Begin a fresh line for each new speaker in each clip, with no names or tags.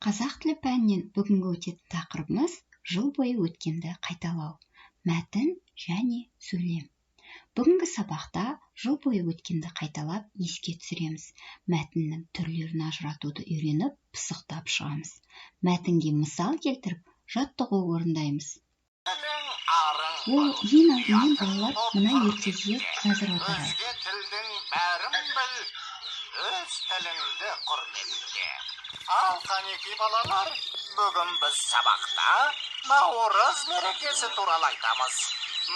Қазақ тілі пәнінен бүгінгі өтетін тақырыбымыз жыл бойы өткенді қайталау, мәтін және сөйлем. Бүгінгі сабақта жыл бойы өткенді қайталап еске түсіреміз. Мәтіннің түрлерін ажыратуды үйреніп, пысықтап шығамыз. Мәтінге мысал келтіріп, жаттығу орындаймыз. Ол ең алдымен балалар мына ертегіге назар аударайық.
Өзге тілдің бәрін біл, өз тіліңді құрметте. Ал қанеки, балалар, бүгін біз сабақта Наурыз мерекесі туралы айтамыз.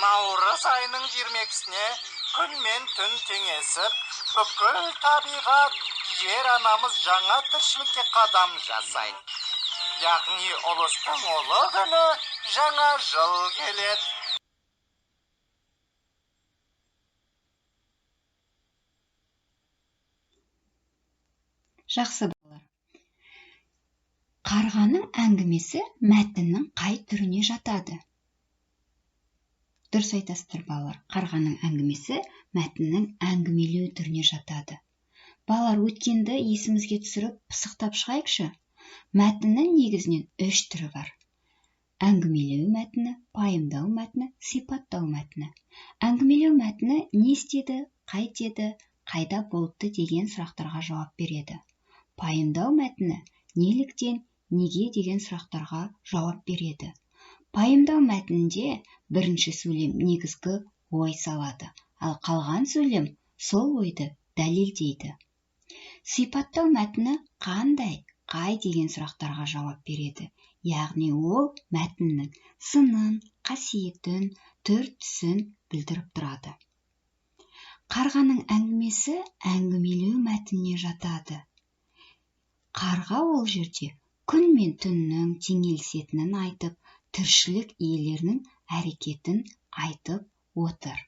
Наурыз айының 22-сіне күн мен түн теңесіп, бүкіл табиғат, жер анамыз жаңа тіршілікке қадам жасайды. Яғни ұлыстың ұлы күні, жаңа жыл келеді.
Жақсы, балалар. Қарғаның әңгімесі мәтіннің қай түріне жатады? Дұрыс айтасыздар, балалар. Қарғаның әңгімесі мәтіннің әңгімелеу түріне жатады. Балалар, өткенді есімізге түсіріп, пысықтап шығайықшы. Мәтіннің негізінен үш түрі бар. Әңгімелеу мәтіні, пайымдау мәтіні, сипаттау мәтіні. Әңгімелеу мәтіні не істеді, қайтеді, қайда болыпты деген сұрақтарға жауап береді. Пайымдау мәтіні неліктен, неге деген сұрақтарға жауап береді. Пайымдау мәтінінде бірінші сөйлем негізгі ой салады, ал қалған сөйлем сол ойды дәлелдейді. Сипаттау мәтіні қандай, қай деген сұрақтарға жауап береді. Яғни ол мәтіннің сынын, қасиетін, түр-түсін білдіріп тұрады. Қарғаның әңгімесі әңгімелеу мәтініне жатады. Қарға ол жерде күн мен түннің теңелісетінін айтып, тіршілік иелерінің әрекетін айтып отыр.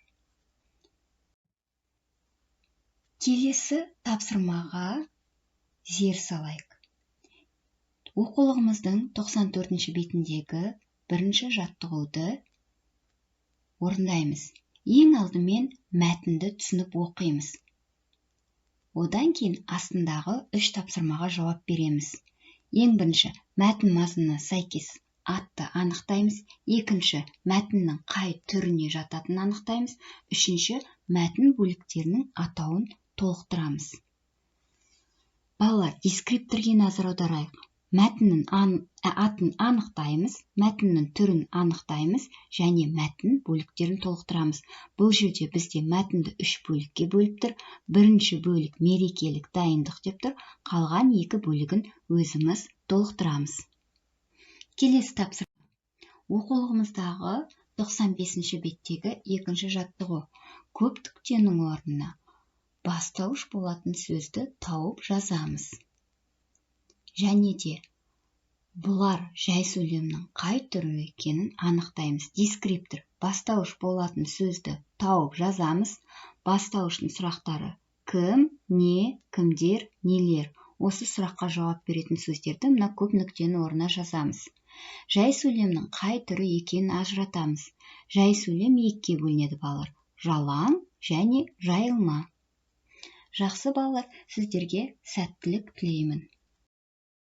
Келесі тапсырмаға зер салайық. Оқулығымыздың 94 бетіндегі бірінші жаттығуды орындаймыз. Ең алдымен мәтінді түсініп оқимыз. Одан кейін астындағы үш тапсырмаға жауап береміз. Ең бірінші, мәтін мазмұнына сәйкес атты анықтаймыз. Екінші, мәтіннің қай түріне жататынын анықтаймыз. Үшінші, мәтін бөліктерінің атауын толықтырамыз. Балалар, дескрипторге назар аударайық. Мәтіннің атын анықтаймыз, мәтіннің түрін анықтаймыз және мәтін бөліктерін толықтырамыз. Бұл жерде бізде мәтінді үш бөлікке бөліп тұр. Бірінші бөлік мерекелік дайындық деп тұр. Қалған екі бөлігін өзіміз толықтырамыз. Келесі тапсырма. Оқулығымыздағы 95 беттегі екінші жаттығу. Көп нүктенің орнына бастауыш болатын сөзді тауып жазамыз. Және де бұлар жай сөйлемнің қай түрі екенін анықтаймыз. Дескриптор бастауыш болатын сөзді тауып жазамыз. Бастауыштың сұрақтары кім, не, кімдер, нелер. Осы сұраққа жауап беретін сөздерді мына көп нүктенің орнына жазамыз. Жай сөйлемнің қай түрі екенін ажыратамыз. Жай сөйлем екіге бөлінеді, балалар. Жалаң және жайылма. Жақсы, балалар, сіздерге сәттілік тілеймін.